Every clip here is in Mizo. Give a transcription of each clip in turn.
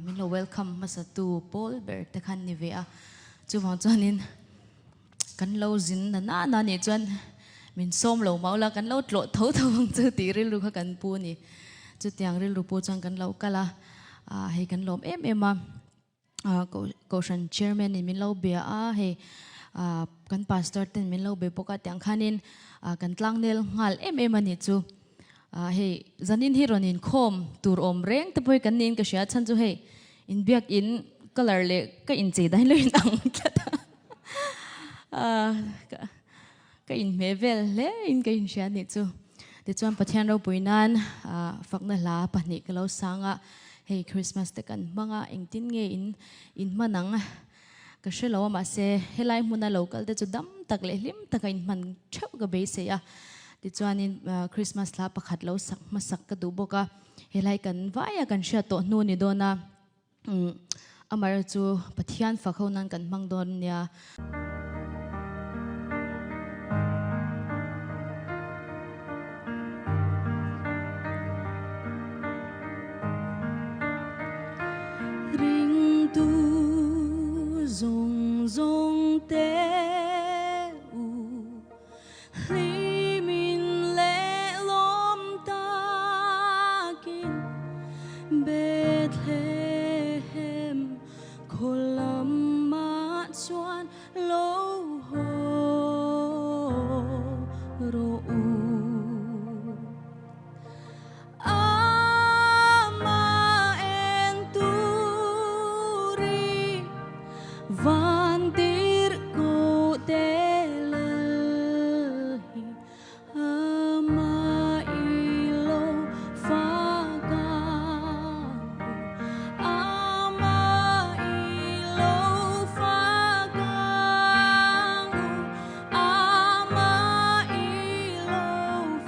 min lo welcome hmasa tu pawl ber te khan ni ve a chuvang chuanin kan lo zin na na na nih chuan min sawm lo mau la kan lo tlawh tho tho ang chu tih rilru kha kan pu a ni. Chutiang rilru pawh chuan kan lo kal a hei kan lawm em em a. Kohhran chairman in min lo bia a, hei kan pastor ten min lo be bawk a tiang khanin kan tlangnel nghal em em a nih chu. Hei zanin hi rawn inkhawm tur awm reng te pawh hi kan niin ka hria a, chhan chu hei inbiak in colour leh ka inchei dan hi lo inang tlat a, ka inhmeh vel hle in ka inhria a nih chu. Tichuan Pathian ropui nan fakna hla pahnih ka lo sang a, hei Christmas te kan hmang a, engtin nge in in hman ang ka hre lo a, mahse helai hmuna lo kal te chu dam tak leh hlim taka in hman theuh ka beisei a. Tichuanin Christmas hla pakhat lo sak hmasak ka duh bawk a, helai kan vaia kan hriat tawh hnu ni dawn a. Amaherawhchu chu Pathian fak ho nan kan hmang dawn nia. Ringtu zawng zawng te u Hlimin leh lawm takin Bethlehem khaw lamah chuan lo haw rawh u. Amah en turin van tirhkoh te lal hi Amah i lo fak ang u, Amah i lo fak ang u, Amah i lo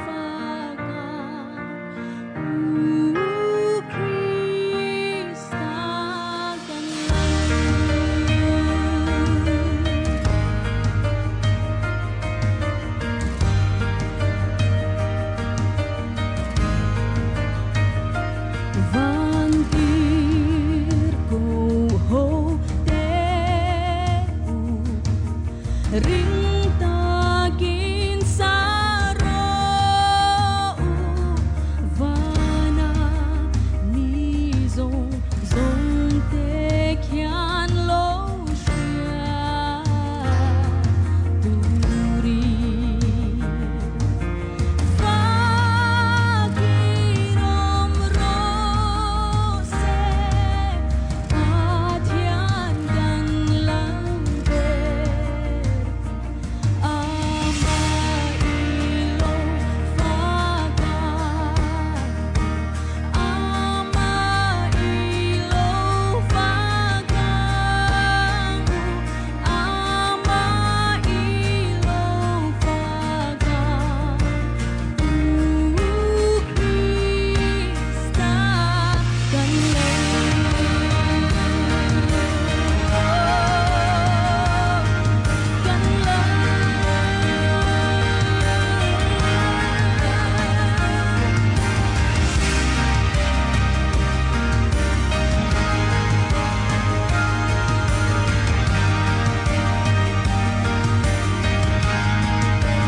fak ang u, Krista kan lal. Van tir ko ho te u. Ring takin sa rawh u, vana mi zawng zawng te khian lo hria turin. Fakir awm rawh se, Pathian kan lam ber Amah i lo fak ang Amah i lo fak ang u Amah i lo fak ang u Krista kan lo. Kan lo.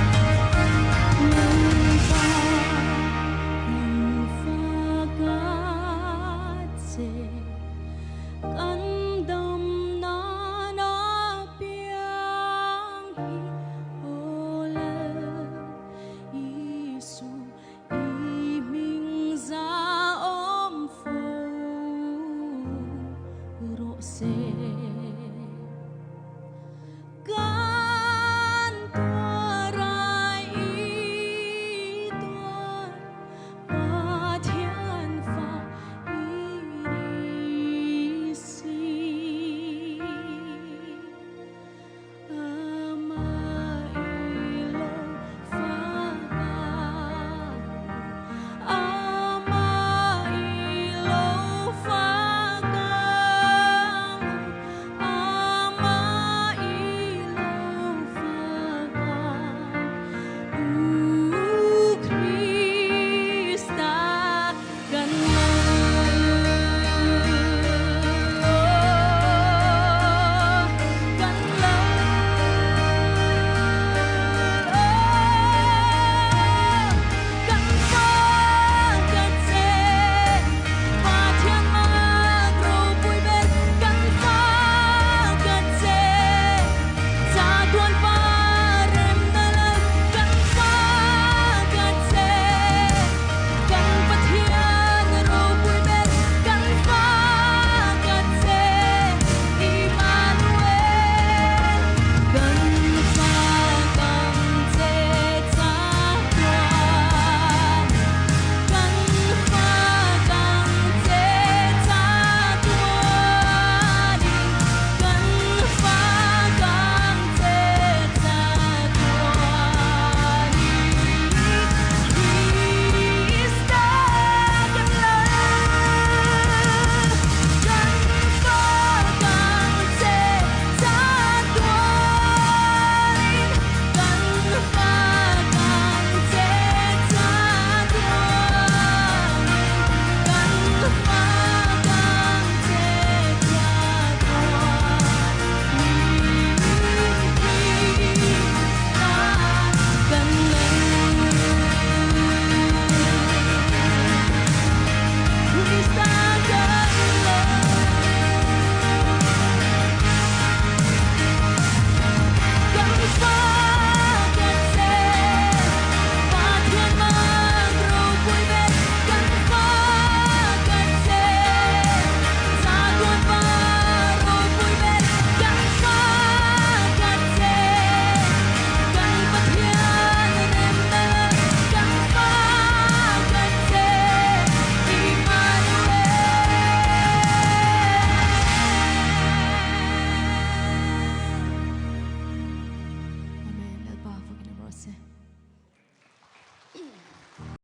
Lalpa kan fak a che. Kan dam nan a piang hi aw Lal Isu i hming za awm fo rawh se.